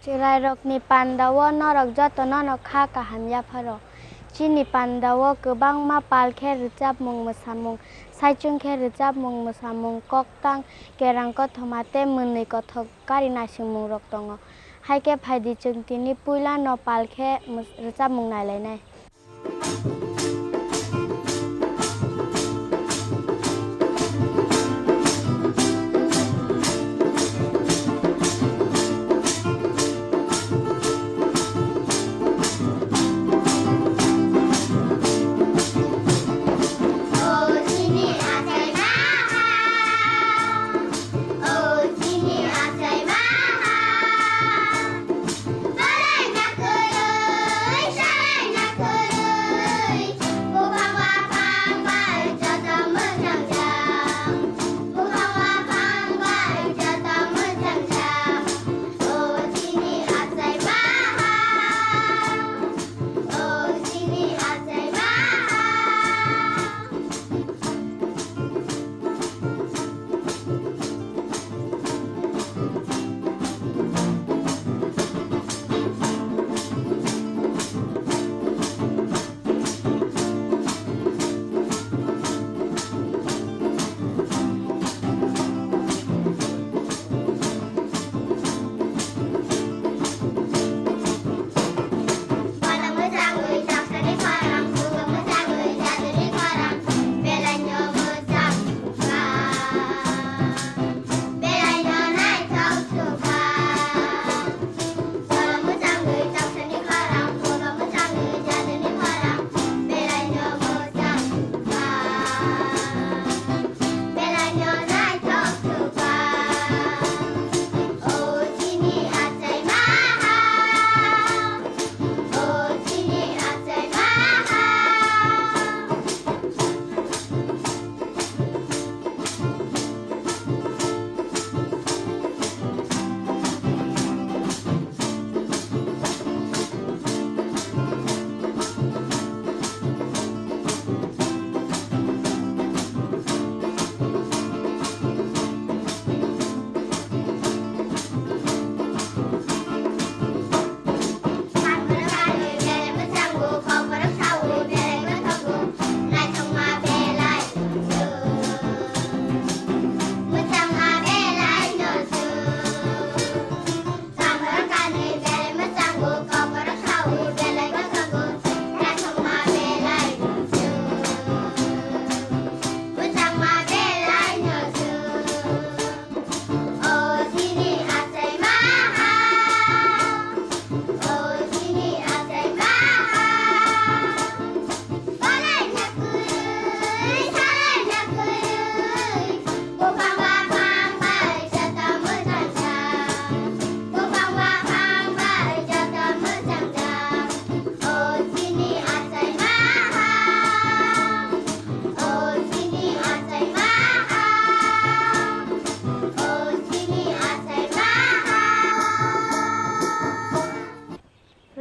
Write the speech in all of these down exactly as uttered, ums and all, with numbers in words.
Chwrairokni pandao norok jotono no kha kaham yapharo. Chini pandao kwbangma pal khe rwchapmung mwsamung, saichung khe rwchapmung mwsamung, koktang, kerang kothoma tei mwnwi kothok kari naisingmungrok tongo. Hai khe phaidi chwng tini puila no pal khe mws-, rwchapmung nailainai.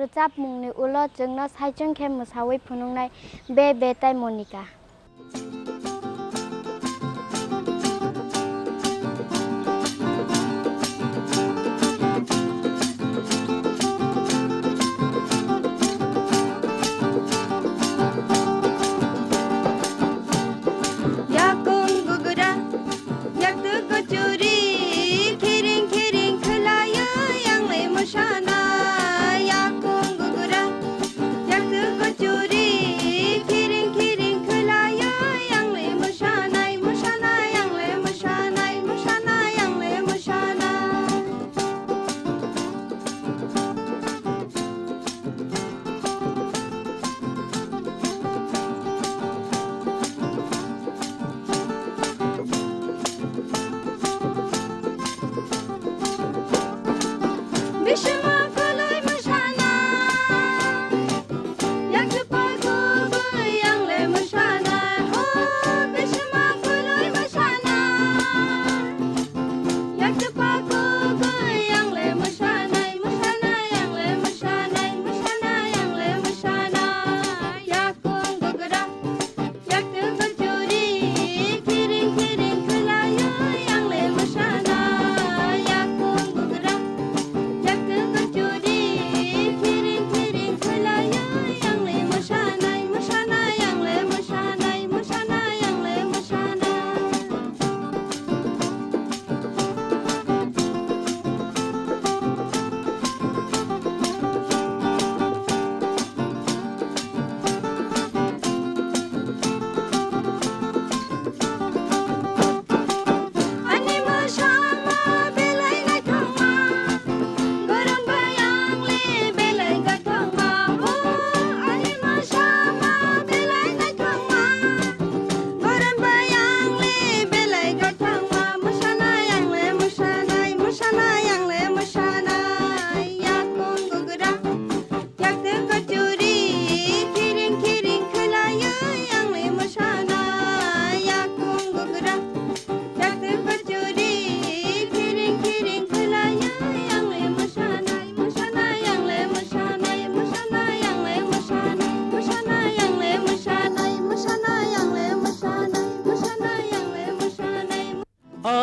Rwchapmungni ulo chwngno saichung khe mwsawi phunuknai Bebe tei Monica. Yakung gugra, yaktu kuchuri, khiring khiring khwlaiwi ang le mwsana. Yakung gugra, yaktu kuchuri, khiring khiring khwla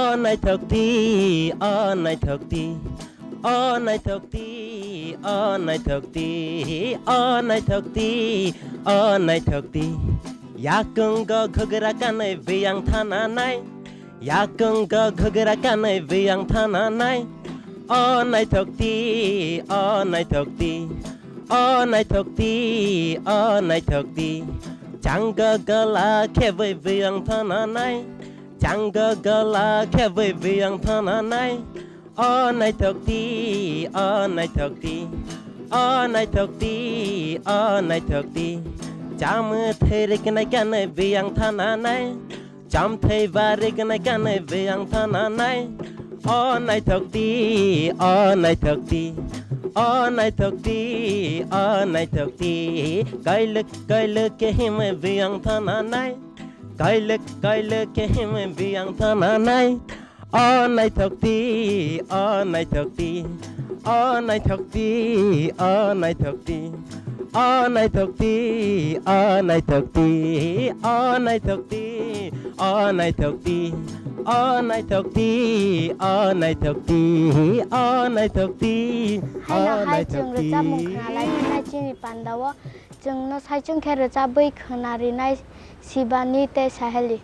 O naithok di, o naithok di, o naithok di, o naithok di, o naithok di, o naithok di. Yakungo ghugra kanwi biyang thananai. Yakungo ghugra kanwi biyang thananai. O naithok di, o naithok di, o naithok di, o naithok di. Chango gola khebwi biyang thananai. Chango gola khebwi biyang thananai. O naithok di, o naithok di, o naithok di, o naithok di. Chamwi thwi riknai kanwi biyang thananai. Chamthwi ba riknai kanwi biyang thananai. O naithok di, o naithok di, o naithok di, o naithok di. Kailwk kailwk khe himwi biyang thananai. Kailwk kailwk khe himwi biyang thananai. O naithok di, o naithok di, o naithok di, o naithok di, o naithok di, o naithok di, o naithok di, o naithok di, o naithok di, o naithok di, o naithok di, Haino o hai chwng naithok di. Rwchapmung khwnalainai chini pandao chwngno saichung khe rwchapwi khwnarinai Shivani tei Saheli.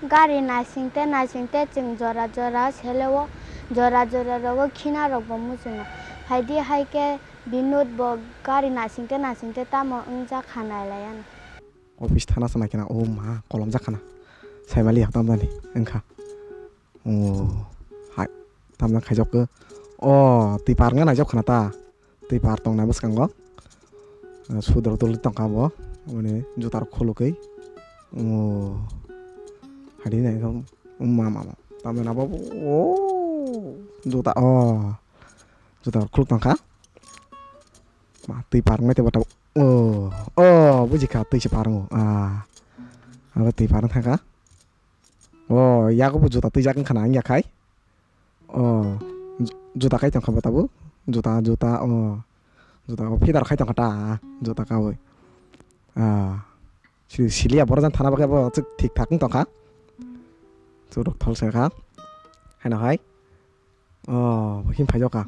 Gari naisingte naisingte chwng jora jora seleo, jora jora rogo khina rokbo muchungo. Phaidi hai khe Binod bo gari naisingte naisingte tamo wngjak kha nailaiya. Office thana se naikhe na, o ma, kolomjak khana. Saimaliya tamjani wngkha. O hai, tamjani khaijak khe. O twi par wngna naijak khana ta. Twi par tongnai bwskango. Sudrok doli tongkha bo. Mane juta rok khulukwi. O hai nai ma ma ma. Tamjani abo o juta o. Juta rok khuluk tongkha. Ma twi par wngmai tei bo tabuk. O, o, buji kha, twi se par wngo. Ah. Abo twi par wng thang kha. O, yago bo juta twijak wng khana wngya khai. O, ju-, juta khai tong kha bo tabuk. Juta, juta, o. Juta, o, fidar khai tong kha ta. Juta kaui. Ah. Si-, siliya borok jani thana bagwi abo thik thak wng tong kha. Chwrwk thol se kha. Haino hai. Oh, him phai jokha.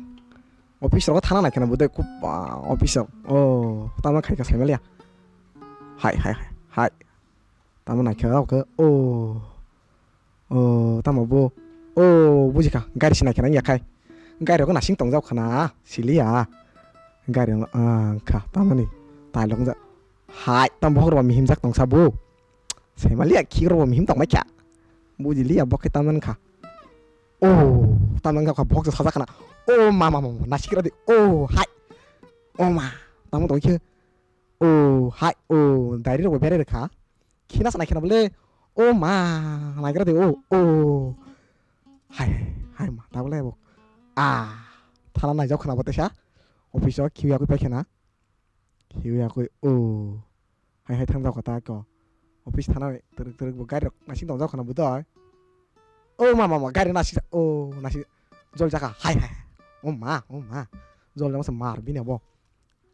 Office rogo thana nai kheno budai kub, ah, office rok. Oh, tamo khai kha saimaliya. Hai, hai, hai, hai. Tamo nai kha khe. Oh. Oh, tamo bo. Oh, buji kha. Gari se nai kheno ya khai. Gari rogo nasing tong jak khana. Siliya. Gari rogo, ah, kha. Tamo ni. Tai long jak. Hai, tamo bokhorok mihim jak tong sa bo. Saimaliya khik rogo mihim tong mai kha. Buji liya bo khe tamo kha. Oh, tamo wngkha box sajak khana. Oh, ma, ma, ma, ma, nasikra di. Oh, hai. Oh, ma. Tamo tong khe. Oh, hai. Oh, diary rok berai rwkha. Khina sana khina bole. Oh, ma. Naikra di. Oh, oh. Hai, hai, ma. Tabole bo. Ah. Thana naijak khana bo tesa. Office o khiwi yakwi pai khana. Hiwi yakwi, o. Hai hai thang jao kha ta ko. Office thana twrwk twrwk bo gari rok nasing tong jao khana budai. O ma ma ma gari nasing, o nasing jol jaka hai hai. O ma, o ma. Jol jama se mar bini abo.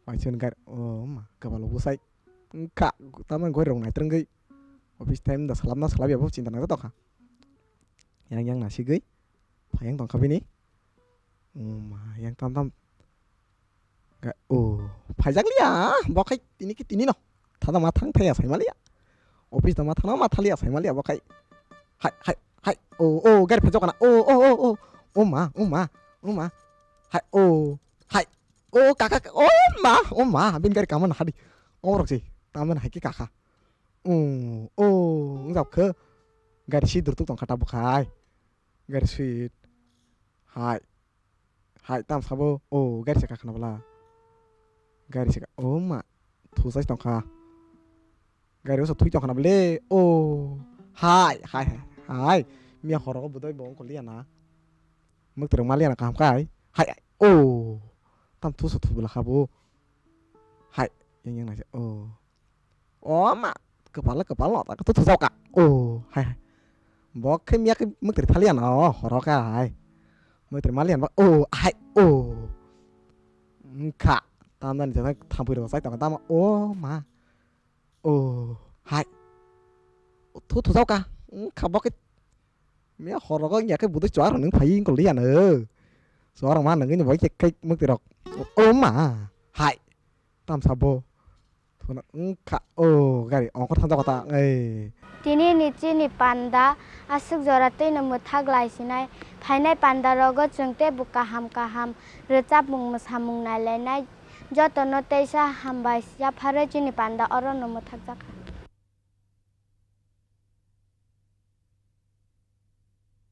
Waisen gari, o ma, kabalo bwsai. Wngkha, tamo gari rok naitrwngwi. Office time da salam na salai ya bo chinta nang jao kha. Yang yang nasigwi. Phayang tong kha bini. O ma, yang tam tam. Ga-, o, phaijak liya, bo khai tini ki tini no. Thada ma thang thaya saimaliya. Office da ma thana ma thaliya saimaliya bo khai. Hai, hai, hai. O, o, gari phaijak kana. O, o, o, o. O ma, o ma, o ma. Hai, o, hai. O, kaka, o ma, o ma. Bin gari kaman hadi. O rok si. Taman hai ki kaka. O, o, ngjak khe. Gari si durtuk tong kha ta bo khai. Gari si. Hai. Hai, tam sabo. O, gari se kakhna bwla. Gari se ka-, o ma. Thusai tongkha. Gari oso thui tongkhna bwle. O. Hai, hai, hai, hai. Miya horo bwdai bo ongkol liya na. Mwtwrwng ma liya na kaham kai. Hai, hai. O. Tam thuso thu bwla kha bo. Hai, yang yang naise. O. O ma, kwpal kwpal no, ta khe thujak ka. O, hai, hai. Bo khe miya khe mwtwrwi thaliya no, horo kha hai. Mwtwrwi maliya no, o, hai, o. Wngkha, tamjani jesa thampui rok chai tongkha, tamo, o ma. O, hai. Thu thujak ka, wngkha bo khe. Miya horo khe wngya khe budui chuwak rok nwng phai wngkol liya no. Chuwak rok ma nwngwi ni bo khe kai mwtwrwi rok. O ma, hai. Tam sabo. Thuna wngkha, o, gari ongkhor thangjak kha ta, ei. Tini ni chini panda aswk jora twino mwthak lai sinai. Phainai panda rogo chwng teibo kaham kaham rwchapmung mwsamung nai lainai. Jotono teisa hambai yapharwi chini panda orono mwthakjak kha.